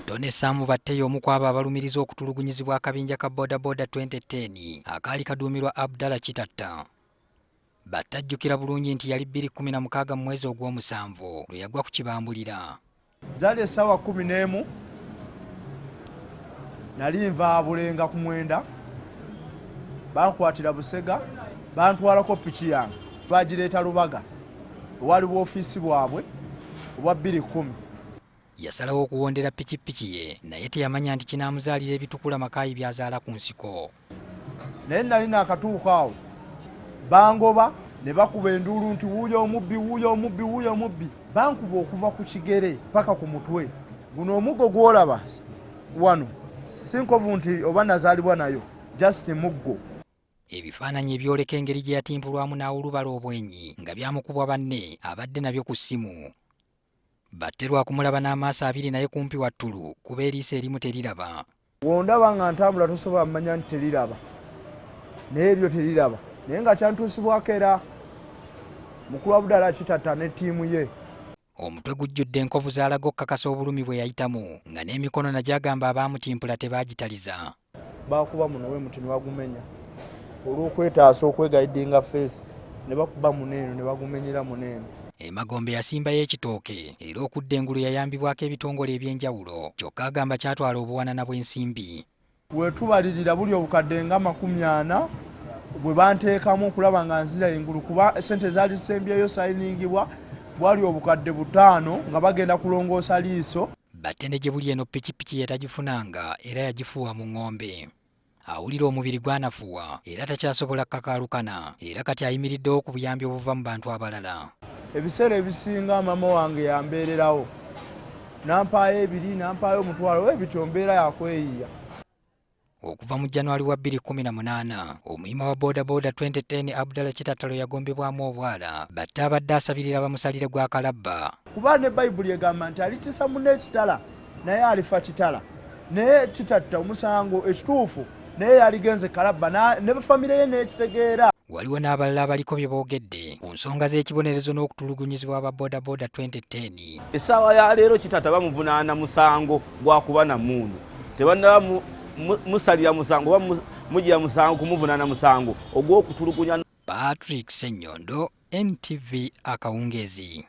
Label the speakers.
Speaker 1: Tony Sam Batte y'omu ku abo abalumiriza okutulugunyizibwa akabinja ka bodaboda 2010 akaali kaduumirwa Abdallah Kitatta. Batte ajjukira bulungi nti yali 2016 mu mwezi ogw'omusanvu lwe yagwa ku kibambulira.
Speaker 2: Zaali essaawa 11, nali nva Bulenga ku 9, bankwatira Busega, bantwalako piki yange, bagireeta Lubaga ewali bwofiisi bwabwe obwa 2:10.
Speaker 1: Yasalawo okuwondera pikipiki ye naye teyamanya nti kinaamuzaalira ebitukula Makaayi by'azaala ku nsiko.
Speaker 2: Naye nali naakatuuka awo bangoba ne bakuba enduulu nti wuuyo omubbi, wuuyo omubbi, wuuyo omubbi. Bankuba okuva ku kigere paka ku mutwe. Guno omuggo gw'olaba wano si nkovu nti oba nazaalibwa nayo, just muggo.
Speaker 1: Ebifaananyi ebyoleka engeri gye yatimpulwamu n'awulubala obwenyi nga byamukubwa banne abadde nabyo ku ssimu. Batte lwa kumulaba n'amaaso abiri naye kumpi wa ttulu kuba eriiso erimu teriraba.
Speaker 2: Wondaba nga ntambula tosobola manya nti teriraba, naye eryo teriraba, naye nga kyantuusibwako era mukulu Abdallah Kitatta ne ttiimu ye.
Speaker 1: Omutwe gujjudde enkovu z'alaga okukakasa obulumi bwe yayitamu nga n'emikono nagyo agamba abaamutimpula tebaagitaliza.
Speaker 2: Baakuba muno we muti ne bagumenya olw'okwetaasa okwegayidinga feesi ne bakuba muno eno ne bagumenyera muno eno.
Speaker 1: Emagombe yasimbayo ekitooke era okudda engulu yayambibwako ebitongole eby'enjawulo kyokka agamba kyatwala obuwanana bw'ensimbi.
Speaker 2: Wetubalirira buli obukadde nga 40 bwe banteekamu okulaba nga nzira engulu kuba sente zaali zisembyeyo sayiningibwa bwali obukadde 5 nga bagenda kulongoosa liiso.
Speaker 1: Batte ne gye buli eno pikipiki ye tagifunanga era yagifuuwa mu ng'ombe. Awulira omubiri gwanafuwa era takyasobola kukakaalukana era kati ayimiriddewo ku buyambi obuva mu bantu abalala.
Speaker 2: Ebiseera ebisinga maama wange yambeererawo n'ampaayo ebiri n'ampaayo omutwalo we bityo mbeera yakweyiya.
Speaker 1: Okuva mu January wa 2018 omuyima wa bodaboda 2010 Abdallah Kitatta lwe yagombebwamu obwala, Batte abadde asabirira bamusalire gwa kalabba.
Speaker 2: Kuba ne Bayibuli egamba nti alitisa munne ekitala naye alifa kitala, naye Kitatta omusango ekituufu naye yaligenze kalabba ne famire ye n'ekitegeera.
Speaker 1: Waliwo n'abalala abaliko bye boogedde ku nsonga z'ekibonerezo n'okutulugunyizibwa aba bodaboda 2010.
Speaker 3: Essaawa ya leero Kitatta bamuvunaana musango gwa kuba na mmundu. Tebannaba musalira musango oba mugira musango kumuvunaana musango ogw'okutulugunya.
Speaker 1: Patrick Ssenyondo, NTV akawungeezi.